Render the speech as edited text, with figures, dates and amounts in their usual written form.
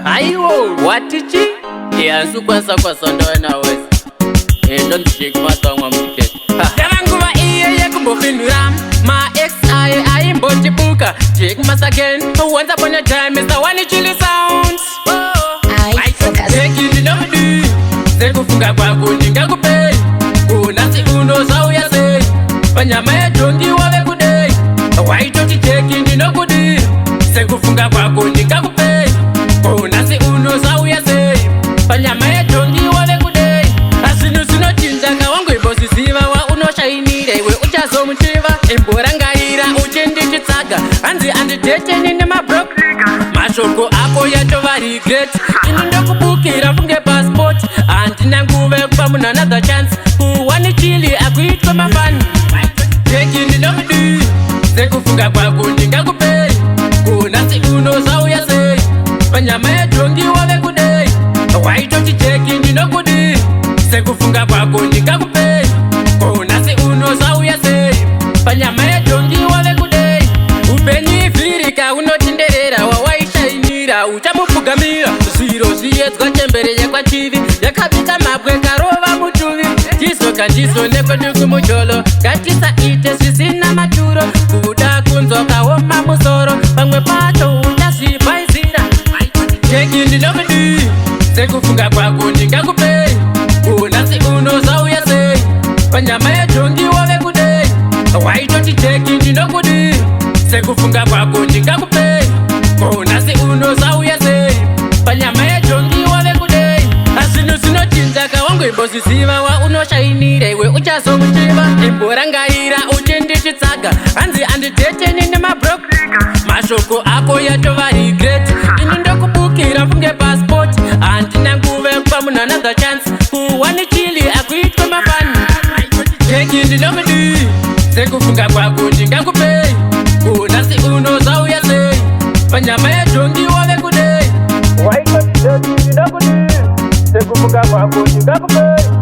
Haiwo, watichi? Hansi kukwanisa kwasonda wena wese. Ndonzi Master wangu. Yava nguva iyo yekumbofinhura ma-ex aye aimbotibuka. Jake Master again, once upon a time, Mr. One Chili Sounds. I focus. Jeki, ndinokudi sekufunga kwako ndingakupei kunasi uno zvauya sei panyama yedhongi wave kudei. Waitoti Jeki ndinokudi sekufunga kwako ndingakupei kunasi uno zvauya sei panyama yedhongi wave kudei. Zvinhu zvinochinja kawangu, imbozviziva waunoshainira iwe uchazomuchiva. Imborangarira uchindichitsaga hanzi andidheteni nemabro, mashoko ako yatova regret. Ini ndokubukira funge passport, handina nguva yekupa munhu another chance. Kuwani chili akuitwe mafani. Jeki, ndinokudi sekufunga kwako ndingakupei kunasi uno zvauya sei panyama yedhongi wave kudei. Waitoti Jeki ndinokudi sekufunga kwako ndingakupei kunasi uno zvauya sei panyama yedhongi wave kudei. Upenyu ivhirika unotenderera, wawaishainira uchamupfugamira. Zviro zviyedzwa chembere yekwachivi yakabika mabwe karova mutuvi tizoka ndizo nekwedu kumujolo. Ngatisaite zvisina maturo, kuda kunzwa kaoma musoro, pamwe pacho uchazvibhaizira. Jeki, ndinokudi sekufunga kwako ndingakupei kunasi uno zvauya sei panyama yedhongi wave kudei. Waitoti Jeki ndinokudi sekufunga kwako ndingakupei kunasi uno zvauya sei panyama yedhongi wave kudei. Zvinhu zvinochinja kawangu, imbozviziva waunoshainira iwe uchazomuchiva. Imborangarira uchindichitsaga hanzi andidheteni nemabro, mashoko ako yatova regret. Ini ndokubukira funge passport, handina nguva yekupa munhu another chance. Kuwani chili akuitwe mafani. Jeki, ndinokudi sekufunga kwako ndingakupei kunasi uno zvauya sei panyama yedhongi wave kudei. Waitoti Jeki ndinokudi sekufunga kwako ndingakupei.